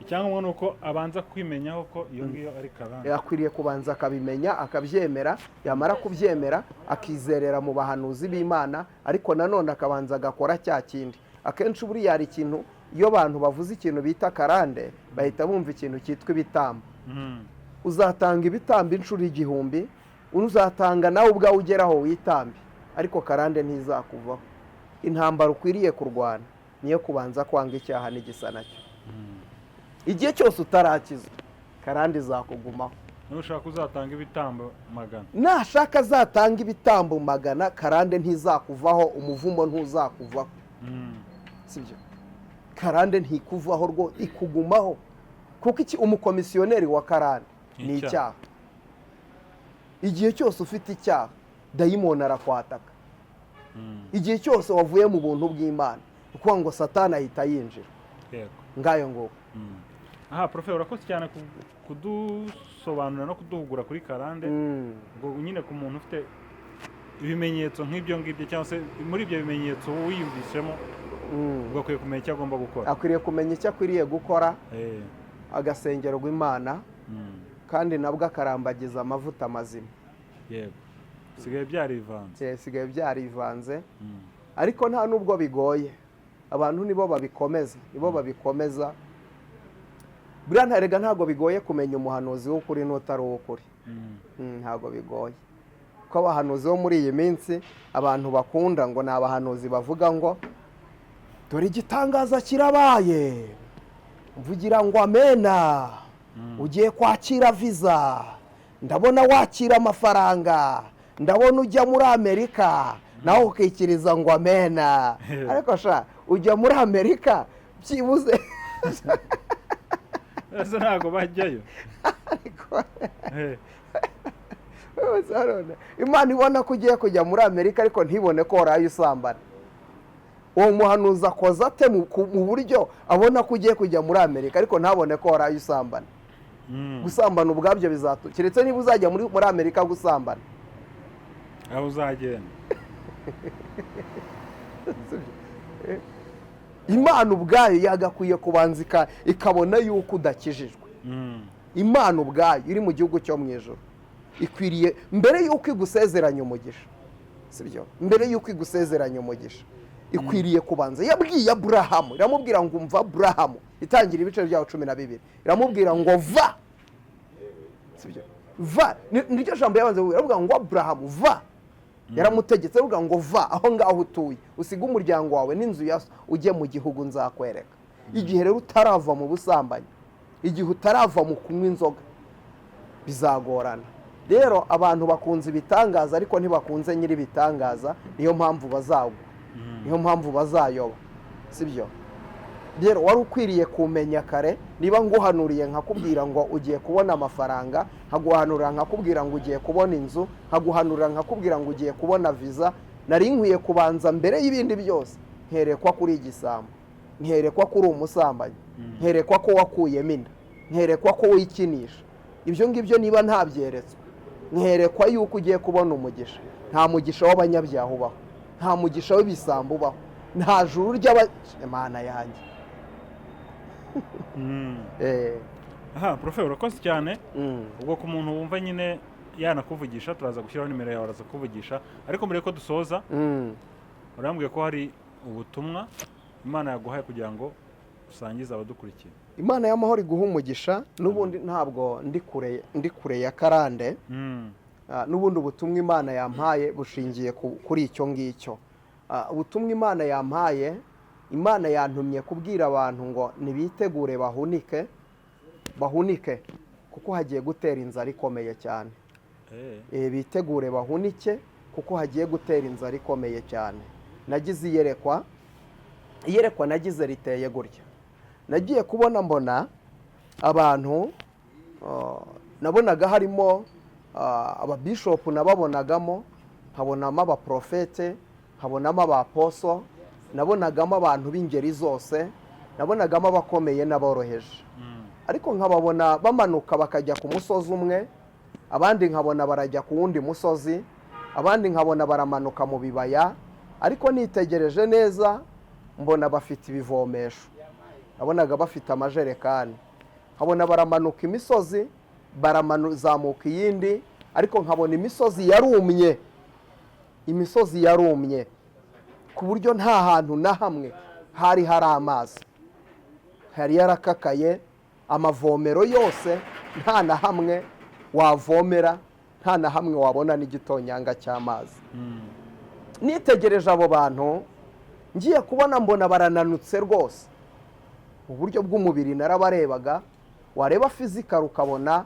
Icyangombwa ni uko abanza kwimenyaho ko iyo ngiyo ari karande. Akwiriye kubanza akabimenya, akabyemera. Yamara kubyemera akizerera mu bahanuzi b'Imana, ariko nanone akabanza agakora cya kindi. Akenshi buriya hari ikintu, iyo abantu bavuze ikintu bita karande bahita bumva ikintu cyitwa ibitambo. Uzatanga ibitambo inshuro 1000, uzatanga nawe ubwawe ugeraho witambe, ariko karande ntizakuvaho. Intambara ukwiriye kurwana niyo kubanza kwanga icyaha n'igisa nacyo. Igihe cyose utarakizwa karande izakugumaho. Nushaka uzatanga ibitambo 100. Nashaka azatanga ibitambo 100, karande ntizakuvaho, umuvumo ntuzakuvaho. Sibyo? Karande ntikuvaho rwo, ikugumaho. Kuko iki umukomisiyoneri wa karande ni icyaha. Igihe cyose ufite icyaha dayimoni arakwataka. Igihe cyose wavuye mu buntu bw'Imana, ukuvuga ngo Satani ahita yinjira. Ngayo nguko. Aha profe, urakoze cyane kudusobanurira no kuduhugura kuri karande. Ubwo nyine ku muntu ufite ibimenyetso nk'ibyo ngibyo, cyangwa se muri ibyo bimenyetso wiyumvisemo, ubwo akwiye kumenya icyo agomba gukora. Akwiriye kumenya icyo akwiriye gukora, agasengerwa Imana, kandi nabwo akarambagiza amavuta mazima. Yego, bisigaye byarivanze. Bisigaye byarivanze, ariko nta nubwo bigoye, abantu nibo babikomeza, nibo babikomeza. Buriya ntarega ntabwo bigoye kumenya umuhanuzi w'ukuri n'utari uw'ukuri. Ntabwo bigoye, kuko abahanuzi bo muri iyi minsi abantu bakunda ngo ni abahanuzi bavuga ngo dore igitangaza kirabaye, mvugira ngo amena, ugiye kwakira viza, ndabona wakira amafaranga, ndabona ujya muri Amerika, nawe ukikiriza ngo amena. Ariko sha ujya muri Amerika byibuze. Ese ntabwo bajyayo? Imana ibona ko ugiye kujya muri Amerika, ariko ntibone ko waraye usambana. Uwo muhanuzi akoza ate mu buryo abona ko ugiye kujya muri Amerika ariko ntabone ko waraye usambana? Gusambana ubwabyo bizatu, keretse niba uzajya muri Amerika gusambana. Aho uzagenda. Imana ubwayo yagakwiye kubanza ikabona yuko udakijijwe. Imana ubwayo iri mu gihugu cyo mu ijoro ikwiriye mbere yuko igusezeranya umugisha, sibyo? Mbere yuko igusezeranya umugisha ikwiriye kubanza. Yabwiye Aburahamu, iramubwira ngo umva Aburahamu, itangira ibice byawo 12, iramubwira ngo va, sibyo? Va, niryo jambo yabanze iravuga ngo Aburahamu va. Yaramutegetse avuga ngo va aho ngaho utuye, usige umuryango wawe n'inzu ya so, ujye mu gihugu nzakwereka. Igihe rero utarava mu busambanyi, igihe utarava mu kunywa inzoga, bizagorana. Rero abantu bakunze ibitangaza ariko ntibakunze nyiri ibitangaza, niyo mpamvu bazagwa, niyo mpamvu bazayoba, sibyo? Rero wari ukwiriye kumenya kare, niba nguhanuriye nkakubwira ngo ugiye kubona amafaranga, nkaguhanurira nkakubwira ngo ugiye kubona inzu, nkaguhanurira nkakubwira ngo ugiye kubona viza, nari nkwiye kubanza mbere y'ibindi byose nkerekwa kuri igisambo, nkerekwa kuri umusambanyi, nkerekwa ko wakuyemo inda, nkerekwa ko wikinisha. Ibyo ngibyo niba ntabyeretswe, nkerekwa yuko ugiye kubona umugisha. Nta mugisha w'abanyabyaha ubaho, nta mugisha w'ibisambo ubaho, nta juru ry'abamana yanjye. Aha profe, urakoze cyane. Ubwo ku muntu wumva nyine yanakuvugisha, turaza gushyiraho nimero yawe, araza kuvugisha. Ariko mbere yuko dusoza, urambwiye ko hari ubutumwa Imana yaguhaye kugira ngo usangize abadukurikiye. Imana y'amahoro iguha umugisha. N'ubundi ntabwo ndi kure ya karande. N'ubundi ubutumwa Imana yampaye bushingiye kuri icyo ngicyo. Ubutumwa Imana yampaye Imana yantumye kubwira abantu ngo nibitegure bahunike, bahunike kuko hagiye gutera inzara ikomeye cyane. Bitegure bahunike kuko hagiye gutera inzara ikomeye cyane. Nagize iyerekwa, iyerekwa nagize riteye gutya. Nagiye kubona mbona abantu, nabonaga harimo ababishopu, nababonagamo, nkabonamo abaprofete, nkabonamo abaposo, nabonagamo abantu b'ingeri zose, nabonagamo abakomeye n'aboroheje. Ariko nkababona bamanuka bakajya ku musozi umwe, abandi nkabona barajya ku wundi musozi, abandi nkabona baramanuka mu bibaya. Ariko nitegereje neza mbona bafite ibivomesho, nabonaga bafite amajerekani, nkabona baramanuka imisozi, baramazamuka iyindi, ariko nkabona imisozi yarumye, imisozi yarumye ku buryo nta hantu na hamwe hari hari amazi, hari yarakakaye. Amavomero yose nta na hamwe wavomera, nta na hamwe wabona n'igitonyanga cy'amazi. Nitegereje abo bantu, ngiye kubona mbona barananutse rwose. Mu buryo bw'umubiri narabarebaga, wareba physical ukabona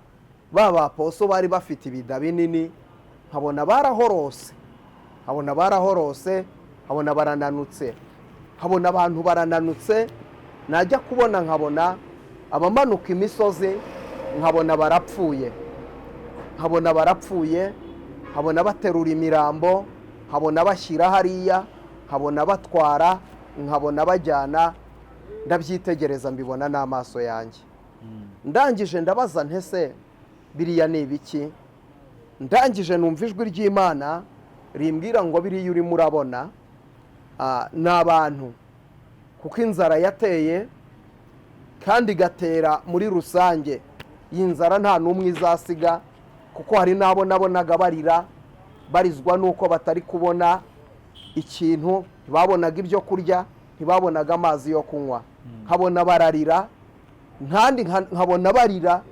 ba baposo bari bafite ibida binini, nkabona barahorose, nkabona barahorose, nkabona barananutse, nkabona abantu barananutse. Najya kubona nkabona abamanuka imisozi, nkabona barapfuye, nkabona barapfuye, nkabona baterura imirambo, nkabona bashyira hariya, nkabona batwara, nkabona bajyana. Ndabyitegereza mbibona n'amaso yanjye. Ndangije ndabaza ntese biriya ni ibiki? Ndangije numva ijwi ry'Imana rimbwira ngo biriya urimo urabona ni abantu, kuko inzara yateye kandi igatera muri rusange. Iyi nzara nta n'umwe izasiga, kuko hari n'abo nabonaga barira, barizwa n'uko batari kubona ikintu, ntibabonaga ibyo kurya, ntibabonaga amazi yo kunywa. Nkabona bararira, nkandi nkabona barira,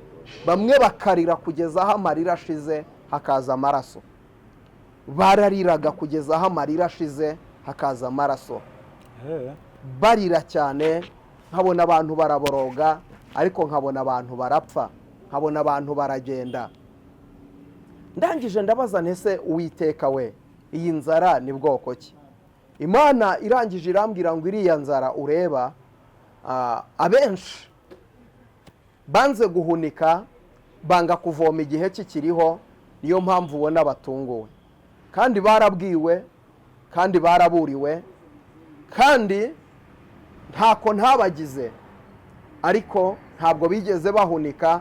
bamwe bakarira kugeza aho amarira ashize hakaza amaraso. Barariraga kugeza aho amarira ashize hakaza amaraso. Barira cyane, nkabona abantu baraboroga, ariko nkabona abantu barapfa, nkabona abantu baragenda. Ndangije ndabaza ntese Uwiteka we, iyi nzara ni bwoko ki? Imana irangije irambwira ngo iriya nzara ureba, abenshi banze guhunika, banga kuvoma igihe kikiriho, niyo mpamvu ubona batunguwe. Kandi barabwiwe, kandi baraburiwe, kandi ntako ntabagize, ariko ntabwo bigeze bahunika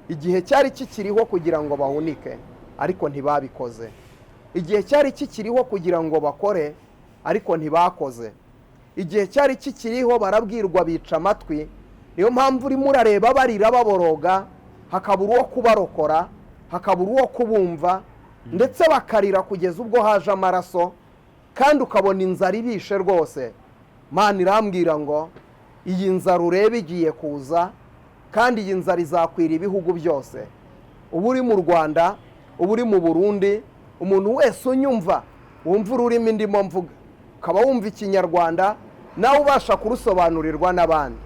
igihe cyari kikiriho kugira ngo bahunike, ariko ntibabikoze. Igihe cyari kikiriho kugira ngo bakore, ariko ntibakoze. Igihe cyari kikiriho barabwirwa bica amatwi. Niyo mpamvu urimo urareba barira baboroga, hakabura uwo kubarokora, hakabura uwo kubumva, ndetse bakarira kugeza ubwo haje amaraso, kandi ukabona inzara ibishe rwose. Imana irambwira ngo iyi nzara ureba igiye kuza, kandi iyi nzara izakwira ibihugu byose. Uba uri mu Rwanda, uba uri mu Burundi, umuntu wese unyumva wumva ururimi ndimo mvuga, ukaba wumva Ikinyarwanda, nawe ubasha kurusobanurirwa n'abandi,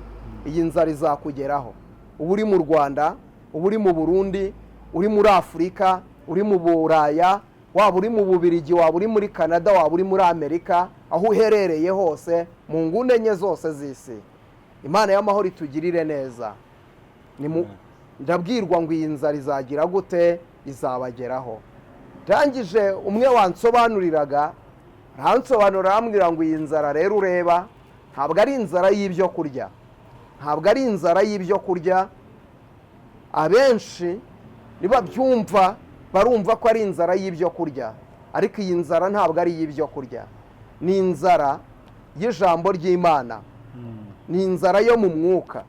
iyi nzara izakugeraho. Uba uri mu Rwanda, uba uri mu Burundi, uri muri Afurika, uri mu Buraya, waba uri mu Bubirigi, waba uri muri Canada, waba uri muri Amerika, aho uherereye hose mu nguni enye zose z'isi, Imana y'amahoro itugirire neza. Ndabwirwa ngo iyi nzara izagira gute? Izabageraho. Ndangije umwe wansobanuriraga aransobanurira, arambwira ngo iyi nzara rero ureba ntabwo ari inzara y'ibyo kurya, ntabwo ari inzara y'ibyo kurya. Abenshi nibabyumva barumva ko ari inzara y'ibyo kurya, ariko iyi nzara ntabwo ari iy'ibyo kurya, ni inzara y'ijambo ry'Imana, ni inzara yo mu mwuka,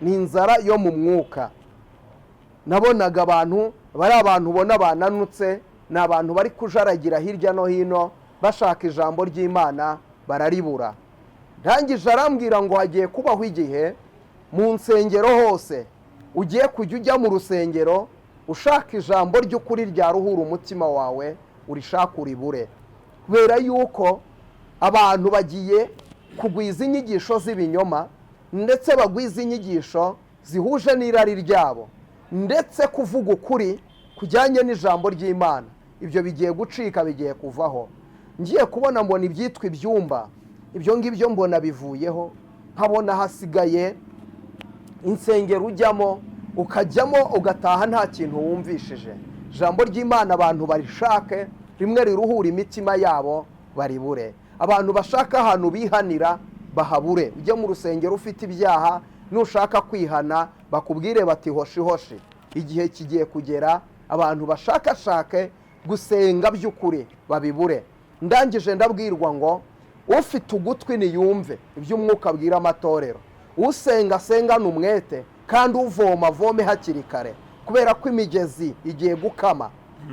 ni inzara yo mu mwuka. Nabonaga abantu bari abantu ubona bananutse, ni abantu bari kujaragira hirya no hino bashaka ijambo ry'Imana bararibura. Ndangije arambwira ngo hagiye kubaho igihe mu nsengero hose ugiye kujya ujya mu rusengero ushaka ijambo ry'ukuri ryaruhura umutima wawe, urishaka uribure, kubera yuko abantu bagiye kugwiza inyigisho z'ibinyoma, ndetse bagwiza inyigisho zihuje n'irari ryabo, ndetse kuvuga ukuri kujyanye n'ijambo ry'Imana. Ibyo bigiye gucika, bigiye kuvaho. Ngiye kubona mbona ibyitwa ibyumba, ibyo ngibyo mbona bivuyeho, nkabona hasigaye insengero ujyamo ukajyamo ugataha nta kintu wumvishije. Ijambo ry'Imana abantu barishake, rimwe riruhura imitima yabo baribure. Abantu bashaka ahantu bihanira bahabure. Ujye mu rusengero ufite ibyaha, nushaka kwihana bakubwire bati hoshi hoshi. Igihe kigiye kugera abantu bashakashake gusenga by'ukuri babibure. Ndangije ndabwirwa ngo ufite ugutwi niyumve ibyo umwuka abwira amatorero, usenga asengane umwete, kandi uvoma avome hakiri kare, kubera ko imigezi igiye gukama,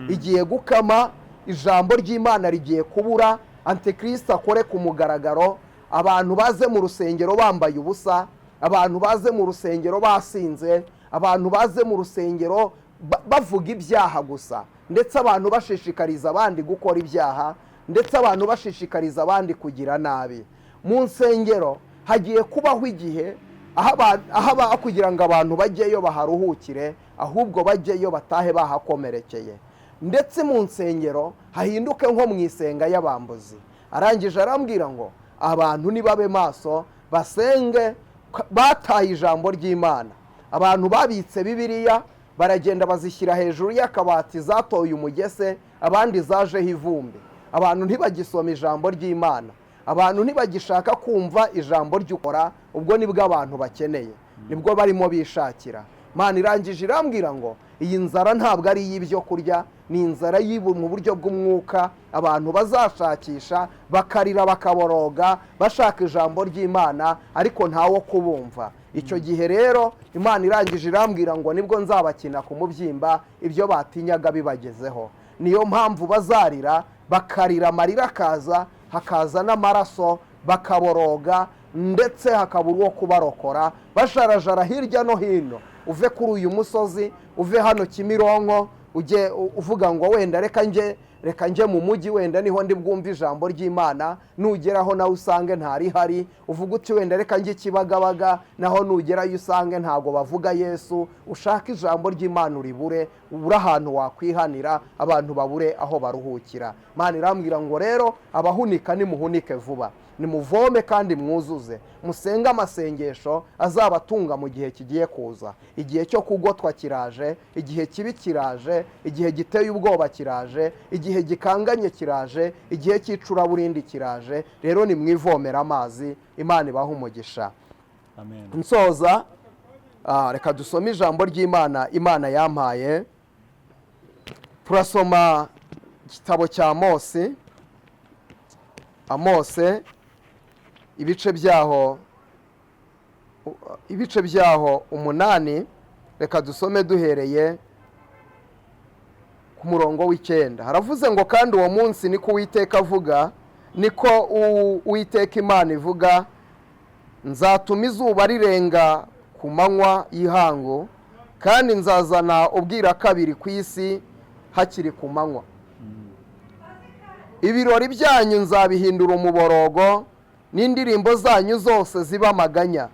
igiye gukama, ijambo ry'Imana rigiye kubura, Antikristo akore ku mugaragaro, abantu baze mu rusengero bambaye ubusa, abantu baze mu rusengero basinze, abantu baze mu rusengero bavuga ibyaha gusa, ndetse abantu bashishikariza abandi gukora ibyaha, ndetse abantu bashishikariza abandi kugira nabi. Mu nsengero hagiye kubaho igihe aho kugira ngo abantu bajyeyo baharuhukire, ahubwo bajyeyo batahe bahakomerekeye. Ndetse mu nsengero hahinduke nko mu isenga y'abambuzi. Arangije arambwira ngo abantu nibabe maso basenge, bataye ijambo ry'Imana. Abantu babitse Bibiliya baragenda bazishyira hejuru y'akabati, zatoye umugese, abandi zajeho ivumbi. Abantu ntibagisoma ijambo ry'Imana, abantu ntibagishaka kumva ijambo ry'ukora. Ubwo nibwo abantu bakeneye, nibwo barimo bishakira. Mana irangije irambwira ngo iyi nzara ntabwo ari iy'ibyo kurya, ni inzara mu buryo bw'umwuka. Abantu bazashakisha bakarira bakaboroga bashaka ijambo ry'Imana, ariko ntawo kubumva. Icyo gihe rero Imana irangije irambwira ngo nibwo nzabakina ku mubyimba ibyo batinyaga bibagezeho. Niyo mpamvu bazarira bakarira amarira akaza, hakaza n'amaraso, bakaboroga, ndetse hakabura uwo kubarokora, basharajara hirya no hino. Uve kuri uyu musozi, uve hano Kimironko, ujye uvuga ngo wenda reka njye mu mujyi, wenda niho ndi bwumve ijambo ry'Imana. Nugeraho nawe usange ntarihari, uvuga uti wenda reka njye Kibagabaga, naho nugerayo usange ntago bavuga Yesu. Ushaka ijambo ry'Imana uribure, ubure ahantu wakwihanira, abantu babure aho baruhukira. Imana irambwira ngo rero abahunika nimuhunike vuba, nimuvome kandi mwuzuze, musenge amasengesho azabatunga mu gihe kigiye kuza. Igihe cyo kugotwa kiraje, igihe kibi kiraje, igihe giteye ubwoba kiraje, igihe gikanganye kiraje, igihe cy'icuraburindi kiraje. Rero nimwivomera amazi. Imana ibahe umugisha. Amen. Nsoza, reka dusome ijambo ry'Imana Imana yampaye. Turasoma igitabo cya Mose, Amose, ibice byaho 8. Reka dusome duhereye ku murongo w'9. Haravuze ngo kandi uwo munsi niko Uwiteka avuga, niko Uwiteka Imana ivuga, nzatuma izuba rirenga ku manywa y'ihangu, kandi nzazana ubwira kabiri ku isi hakiri ku manywa. Ibirori byanyu nzabihindura umuborogo, n'indirimbo zanyu zose ziba amaganya,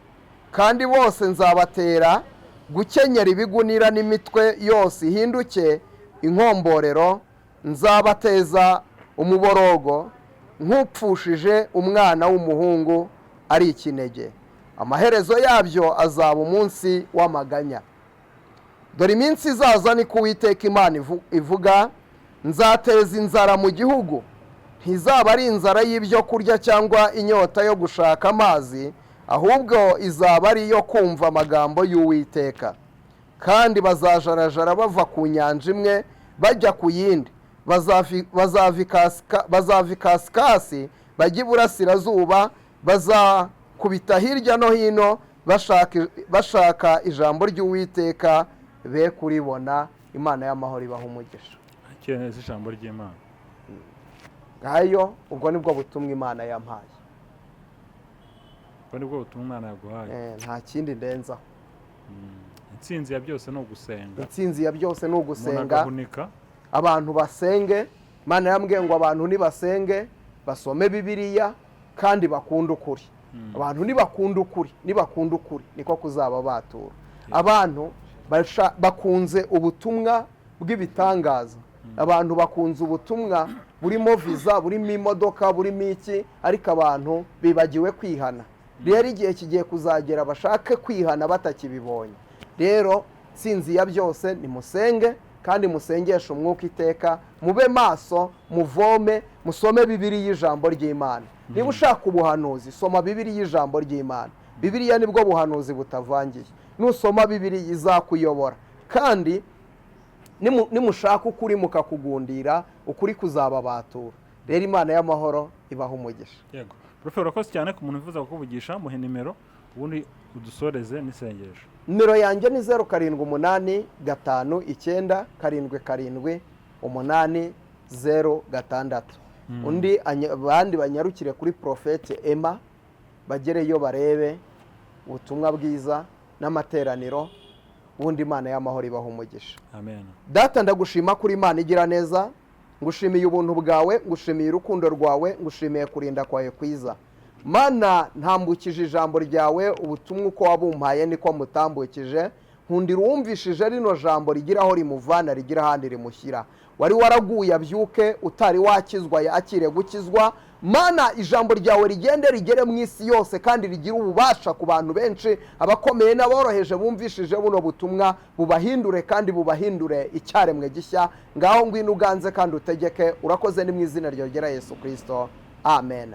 kandi bose nzabatera gukenyera ibigunira, n'imitwe yose ihinduke inkomborero. Nzabateza umuborogo nk'upfushije umwana w'umuhungu ari ikinege, amaherezo yabyo azaba umunsi w'amaganya. Dore iminsi izaza, niko Uwiteka Imana ivuga, nzateza inzara mu gihugu, ntizaba ari inzara y'ibyo kurya cyangwa inyota yo gushaka amazi, ahubwo izaba ari iyo kumva amagambo y'Uwiteka. Kandi bazajarajara bava ku nyanja imwe bajya ku yindi, bazava ikasikasi bajya iburasirazuba, bazakubita hirya no hino bashaka ijambo ry'Uwiteka be kuribona. Imana y'amahoro ibaha umugisha. Neza ijambo ry'Imana. Ngayo ubwo nibwo butumwa Imana yampaye. Ubwo nibwo butumwa Imana yaguhaye. Nta kindi ndenzaho. Intsinzi ya byose ni ugusenga. Intsinzi ya byose ni ugusenga. Abantu basenge. Imana yambwiye ngo abantu nibasenge, basome Bibiliya, Kandi bakunda ukuri. Abantu nibakunda ukuri, nibakunda ukuri, niko kuzaba batura. Abantu bakunze ubutumwa bw'ibitangaza, abantu bakunze ubutumwa burimo viza, burimo imodoka, burimo iki, ariko abantu bibagiwe kwihana. Rero igihe kigiye kuzagera bashake kwihana batakibibonye. Rero sinzi ya byose, nimusenge kandi musengeshe umwuka iteka, mube maso, muvome, musome Bibiliya, ijambo ry'Imana. Niba ushaka ubuhanuzi, soma Bibiliya, ijambo ry'Imana. Bibiliya nibwo buhanuzi butavangiye. Nusoma Bibiliya izakuyobora. Kandi nimushaka ukuri mukakugundira, ukuri kuzababatura. Rero Imana y'amahoro ibaha umugisha. Yego profe, urakoze cyane. Ku muntu wifuza kukuvugisha, muhe nimero, ubundi udusoreze n'isengesho. Nimero yanjye ni 0785977806. Undi abandi banyarukire kuri Porofete Emma, bagereyo barebe ubutumwa bwiza n'amateraniro. Ubundi Imana y'amahoro ibaha umugisha. Amen. Data, ndagushima kuri Imana igira neza. Ngushimiye ubuntu bwawe, ngushimiye urukundo rwawe, ngushimiye kurinda kwawe kwiza. Mana, ntambukije ijambo ryawe, ubutumwa uko wabumpaye niko mutambukije. Nkundira uwumvishije rino jambo rigira aho rimuvana, rigira ahandi rimushyira. Wari waraguye abyuke, utari wakizwa yakire gukizwa. Mana, ijambo ryawe rigende rigere mu isi yose kandi rigire ububasha ku bantu benshi, abakomeye n'aboroheje bumvishije buno butumwa, bubahindure kandi bubahindure icyaremwe gishya. Ngaho ngwino uganze kandi utegeke. Urakoze, ni mu izina ryogera Yesu Kirisito, amen.